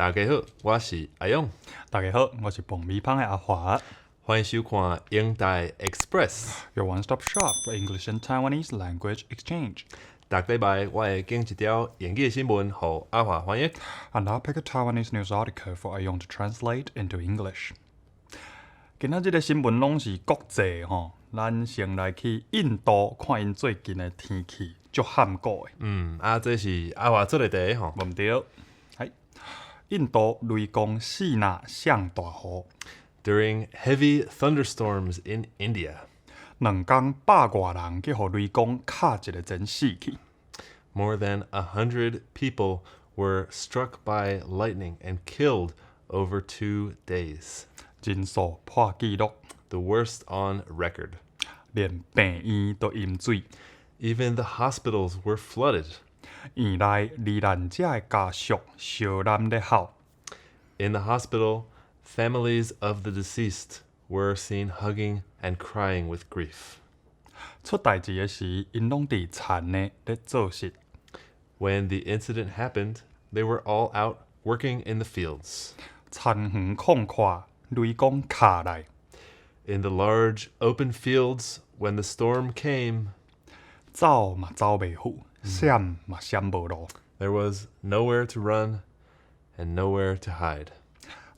大家好，我是阿勇。大家好，我是爆米芳的阿華。歡迎收看英台 Express。 Your one-stop shop for English and Taiwanese language exchange. 逐禮拜我會揀一條英語的新聞，予阿華翻譯。 And I'll pick a Taiwanese news article for 阿勇 to translate into English. 今仔這個新聞攏是國際吼，咱先來去印度看𪜶最近的天氣，足罕古的。嗯，啊，這是阿華做的題吼。無毋對，係印度雷公四若摔大雨。 During heavy thunderstorms in India, 2工百外人去予雷公敲一个前死去。 more than 100 people were struck by lightning and killed over 2 days. 人數破紀錄。 The worst on record. 連病院都淹水。 Even the hospitals were flooded. 院內罹難者的家屬相攬咧哭。 In the hospital, families of the deceased were seen hugging and crying with grief. 出代誌的時，𪜶攏佇田呢咧做穡。 When the incident happened, they were all out working in the fields. 田園曠闊，雷公敲來。 In the large open fields, when the storm came, 走嘛走袂赴，閃嘛閃無路。 there was nowhere to run and nowhere to hide.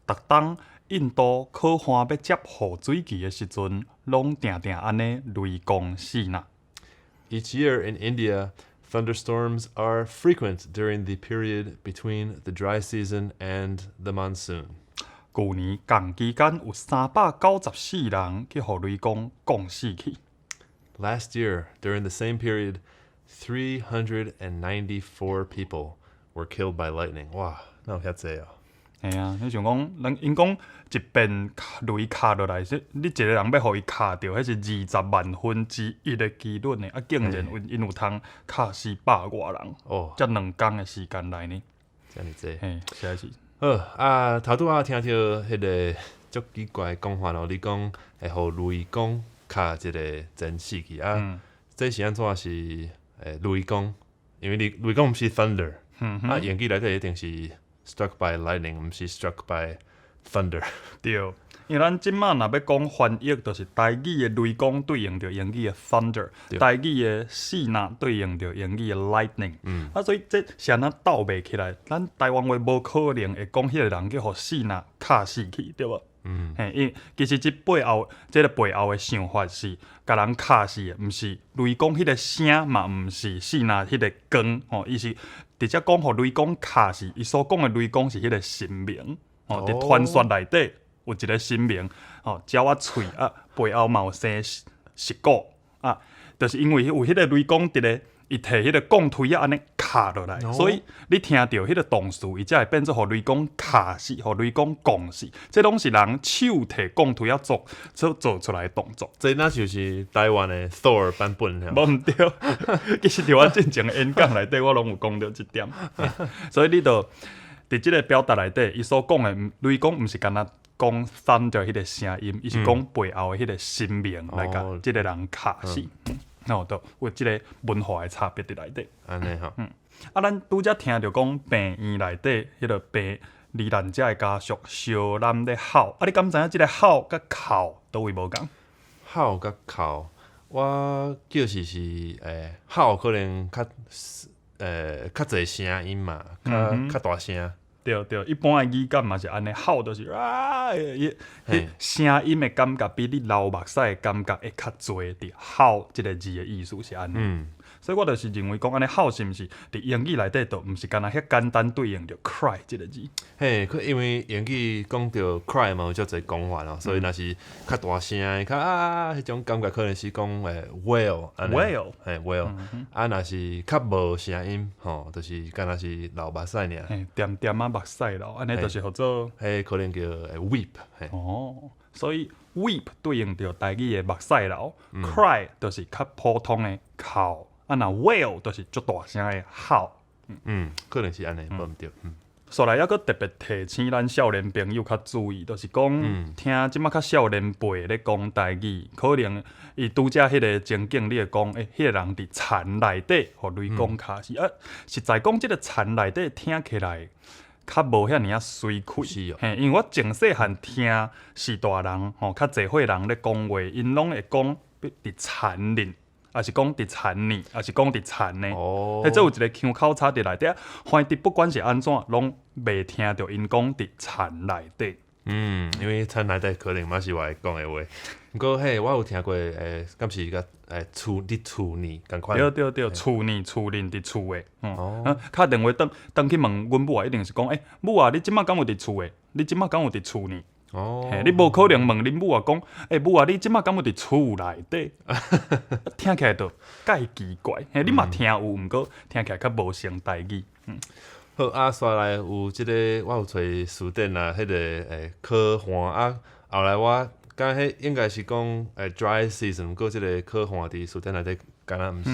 逐冬印度苦旱欲接雨水期的時陣，攏定定按呢雷公四若。 Each year in India, thunderstorms are frequent during the period between the dry season and the monsoon. 舊年仝期間有394人去予雷公摃死去。 Last year, during the same period, 394 people were killed by lightning. 哇，哪有遐濟哦？嘿啊，你想講，人𪜶講一遍雷敲落來，是你一個人欲予伊敲著，彼是20萬分之一的機率呢。啊，竟然有𪜶有通敲死百外人，才2工的時間內呢。遮爾濟。嘿，實在是。好啊，頭拄仔聽著彼個足奇怪的講法哦，你講會予雷公敲一個前死去啊？這是按怎是雷公？因為你雷公毋是 thunder，啊，英語內底一定是 struck by lightning，毋是 struck by thunder。對，因為咱這馬若欲講翻譯，就是台語的雷公對應著英語的 thunder，台語的四若對應著英語的 lightning。啊，所以這是按怎鬥袂起來？咱台灣話無可能會講彼個人去予四若敲死去，對無？嘿，因其實這背後，這個背後的想法是，共人敲死的，毋是雷公彼個聲嘛，毋是四若彼個光吼，伊是直接講予雷公敲死。伊所講的雷公是彼個神明，吼，佇傳說內底有一個神明，吼，鳥仔喙啊，背後嘛有生石鼓啊，就是因為有彼個雷公佇咧，伊提彼個摃錘仔按呢敲落來，所以你聽著彼個動詞，伊才會變做予雷公敲死，予雷公摃死。這攏是人手提摃錘仔做所做出來的動作。這若就是台灣的 Thor 版本。無毋對，其實佇我進前的演講內底，我攏有講著這點。所以你就佇這個表達內底，伊所講的雷公毋是干焦講 thunder 彼個聲音，伊是講背後的彼個神明來共這個人敲死。哦，就有這個文化的差別佇內底。按呢吼。啊，咱拄才聽著講病院內底彼個病罹難者的家屬相攬咧哭，啊，你敢知影這個哭佮哭佗位無仝？哭佮哭，我叫是哭可能較濟聲音嘛，較大聲。對對，一般的語感嘛是按呢，吼就是啊，伊彼聲音的感覺比你流目屎的感覺會較濟。佇吼這個字的意思是按呢。所以我就是認為講按呢吼是毋是佇英語內底就毋是干焦遐簡單對應著 cry 這個字。嘿，可因為英語講著 cry 嘛有足濟講法咯，所以若是較大聲的，較啊彼種感覺可能是講wail 按呢。 wail。嘿 wail，啊若是較無聲音吼，就是敢若是流目屎爾。嘿，恬恬仔目屎流，按呢就是號做。彼可能叫weep。嘿。哦，所以 weep 對應著台語的目屎流，cry 就是較普通的哭，啊若 wail 就是足大聲的哭。嗯，可能是按呢，無毋對。煞來猶閣特別提醒咱少年朋友較注意，就是講聽這馬較少年輩咧講台語，可能伊拄才彼個情景，你會講，欸，彼個人佇田內底，予雷公敲死。啊，實在講，這個田內底聽起來，較無遐爾仔媠氣。嘿，因為我從細漢聽序大人吼，較濟歲人咧講話，𪜶攏會講佇田裡，抑是講佇田呢，抑是講佇田呢。彼這有一個腔口差佇內底，反正不管是按怎，攏袂聽著𪜶講佇田內底。嗯，因為田內底可能嘛是我會講的話。毋過嘿，我有聽過，敢是共厝佇厝呢仝款。對對對，厝呢厝裡佇厝的，嗯。敲電話轉轉去問阮母啊，一定是講，母啊，你這馬敢有佇厝的？你這馬敢有佇厝呢？嘿，你無可能問恁母啊講，母啊，你這馬敢有佇厝內底？聽起來就蓋奇怪。嘿，你嘛聽有，毋過聽起來較無像台語。嗯。好啊，煞來有這個，我有揣辭典啊，彼個可旱啊，後來我感覺彼應該是講dry season，毋過這個可旱佇辭典內底敢若毋是。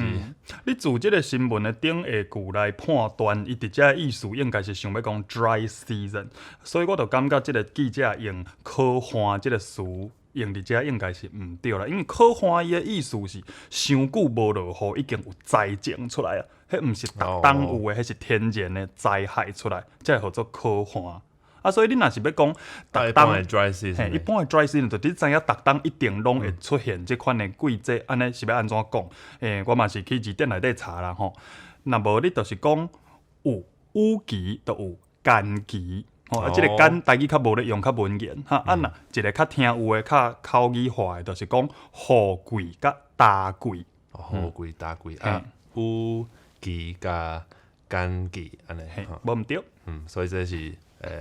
你自這個新聞的頂下句來判斷，伊佇遮意思應該是想欲講 dry season，所以我就感覺這個記者用可旱這個詞用佇遮應該是毋對啦，因為可旱伊的意思是傷久無落雨，已經有災情出來啊。彼毋是逐冬有的，彼是天然的災害出來，才會號做可旱。啊，所以你若是欲講逐冬，嘿，一般的 dry season 就你知影逐冬一定攏會出現這款的季節，按呢是欲按怎講？我嘛是去字典內底查啦吼。若無你就是講有雨季，就有乾季。吼，啊，這個乾台語較無咧用，較文言哈。啊，若一個較聽有的、較口語化的，就是講雨季佮乾季。雨季、乾季啊，雨季佮乾季按呢，無毋對。嗯，所以這是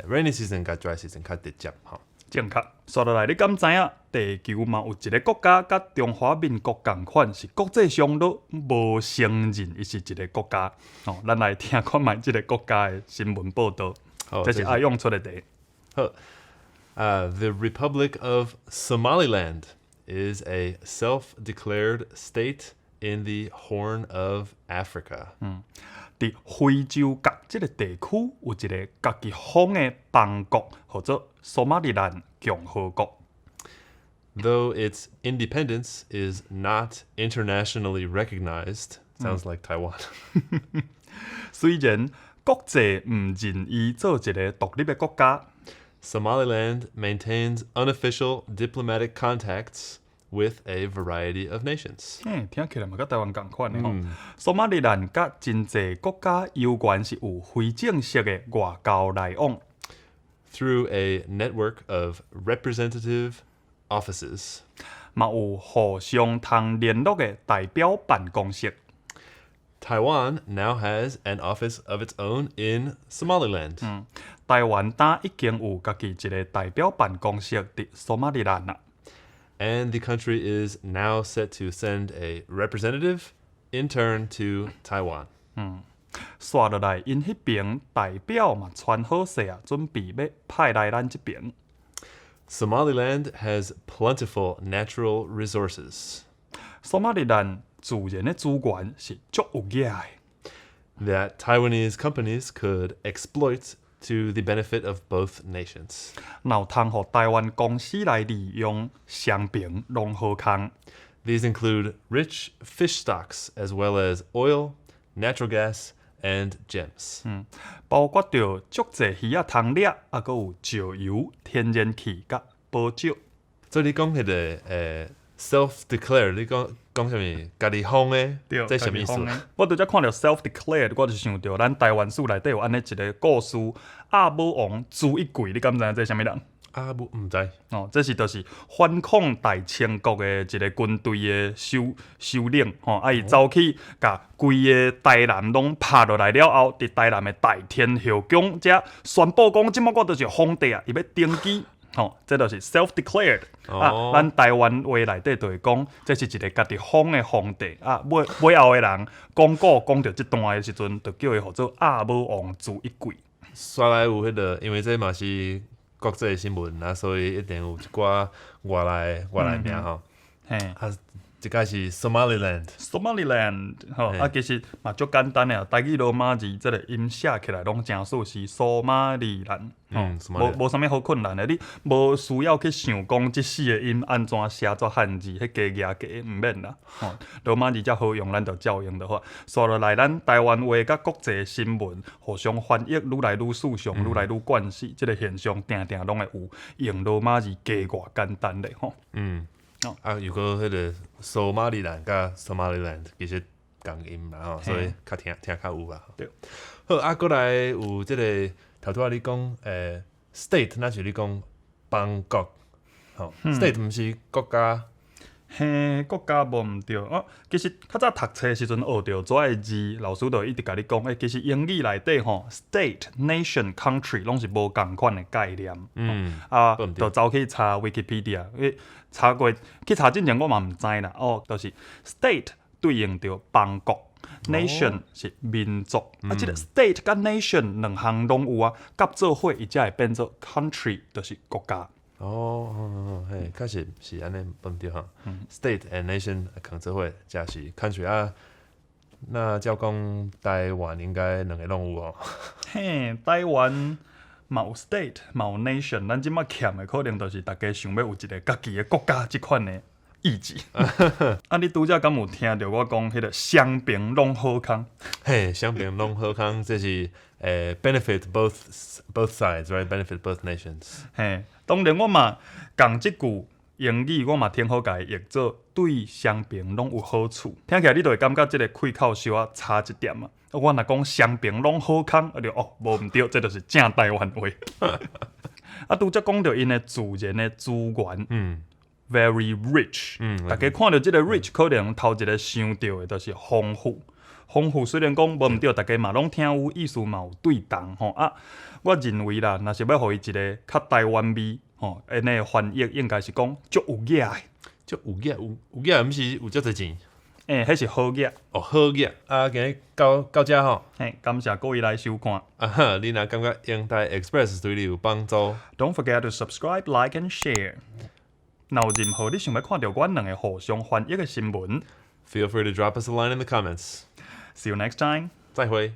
rainy season 佮 dry season 較直接吼。正確。煞落來，你敢知影地球嘛有一個國家佮中華民國仝款，是國際上都無承認伊是一個國家。吼，咱來聽看覓這個國家的新聞報導。這是阿勇出的題。好，The Republic of Somaliland is a self-declared state in the Horn of Africa。佇非洲角這個地區有一個家己封的邦國，號做索馬里蘭共和國。 Though its independence is not internationally recognized, sounds like Taiwan. 雖然國際毋認伊做一個獨立的國家，Somaliland maintains unofficial diplomatic contacts with a variety of nations。嘿，聽起來嘛佮台灣仝款的吼。索馬里蘭佮真濟國家猶原是有非正式的外交來往。 Through a network of representative offices，嘛有互相通聯絡的代表辦公室。 Taiwan now has an office of its own in Somaliland。台灣今已經有家己一個代表辦公室佇索馬里蘭啦。 And the country is now set to send a representative in turn to Taiwan。煞落來，𪜶彼邊代表嘛傳好勢啊，準備欲派來咱這邊。 Somaliland has plentiful natural resources。索馬里蘭自然的資源是足有額的。 That Taiwanese companies could exploit to the benefit of both nations。若有通予台灣公司來利用，雙邊攏好康。 These include rich fish stocks as well as oil, natural gas, and gems。包括著足濟魚仔通掠，抑閣有石油、天然氣佮寶石。所以你講彼個self-declared，你講講啥物？家己封的，這啥物意思？我拄才看著 self-declared，我就想著咱台灣史內底有按呢一個故事，鴨母王朱一貴，你敢知影這啥物人？鴨母毋知。哦，這是就是反抗大清國的一個軍隊的首領，吼，啊，伊走去共規个台南攏拍落來了後，佇台南的大天后宮遮宣布講，這馬我就是皇帝啊，伊欲登基。吼，這就是 self-declared 啊！咱台灣話內底就會講，這是一個家己封的皇帝啊。尾尾後的人講古講著這段的時陣，就叫伊號做鴨母王朱一貴。煞來有彼個，因為這嘛是國際新聞啊，所以一定有一寡外來名吼。嘿。啊，這個是 Somaliland。 Somaliland 吼，啊，其實嘛足簡單的，台語羅馬字這個音寫起來攏誠相似，索馬里蘭，吼，無啥物好困難的，你無需要去想講這四個音按怎寫做漢字，彼加額加毋免啦，吼，羅馬字遮好用，咱就照用就好。紲落來，咱台灣話佮國際新聞互相翻譯，愈來愈順暢，愈來愈慣勢，這個現象定定攏會有，用羅馬字加偌簡單咧，吼。啊，如果彼個索馬里蘭佮 Somaliland 其實仝音啦吼，所以較聽聽較有啦。對。好，啊，閣來有這個頭拄仔你講，state，若是你講邦國，吼，state 毋是國家。嘿，國家無毋對哦。其實較早讀冊時陣學著遮的字，老師就一直共你講，其實英語內底吼，state、nation、country 攏是無仝款的概念。啊，就走去查 Wikipedia，去查過去查之前我嘛毋知啦。哦，就是 state 對應著邦國，nation 是民族。啊，這個 state 佮 nation 兩項攏有啊，夾做伙伊才會變做 country，就是國家。哦，嘿，確實是按呢，無毋對吼。State and nation 囥做伙，才是 country 啊。那照講台灣應該兩個攏有哦。嘿，台灣嘛有 state，嘛有 nation，咱這馬欠的可能就是大家想欲有一个家己的國家這款的意志。啊，你拄才敢有聽著我講彼個雙爿攏好康？嘿，雙爿攏好康，這是benefit both sides，right？benefit both nations。嘿，當然我嘛仝這句英語，我嘛挺好共伊譯做對雙爿攏有好處。聽起來你就會感覺這个氣口小可差一點啊。我若講雙爿攏好康，啊就哦，無毋對，這就是正台灣話。啊，拄才講著𪜶的自然的資源，very rich。大家看著這个 rich，可能頭一個想著的就是豐富。豐富雖然講無毋對，大家嘛攏聽有意思嘛有對同吼啊。我認為啦，若是欲予伊一个較台灣味吼，按呢翻譯應該是講足有額的。足有額，有額，毋是有足濟錢？欸，彼是好額。哦，好額啊！今日到遮吼。嘿，感謝各位來收看。啊哈，你若感覺英台 Express 對你有幫助，Don't forget to subscribe, like and share。若有任何你想欲看著阮兩个互相翻譯的新聞，Feel free to drop us a line in the comments。 See you next time。再會。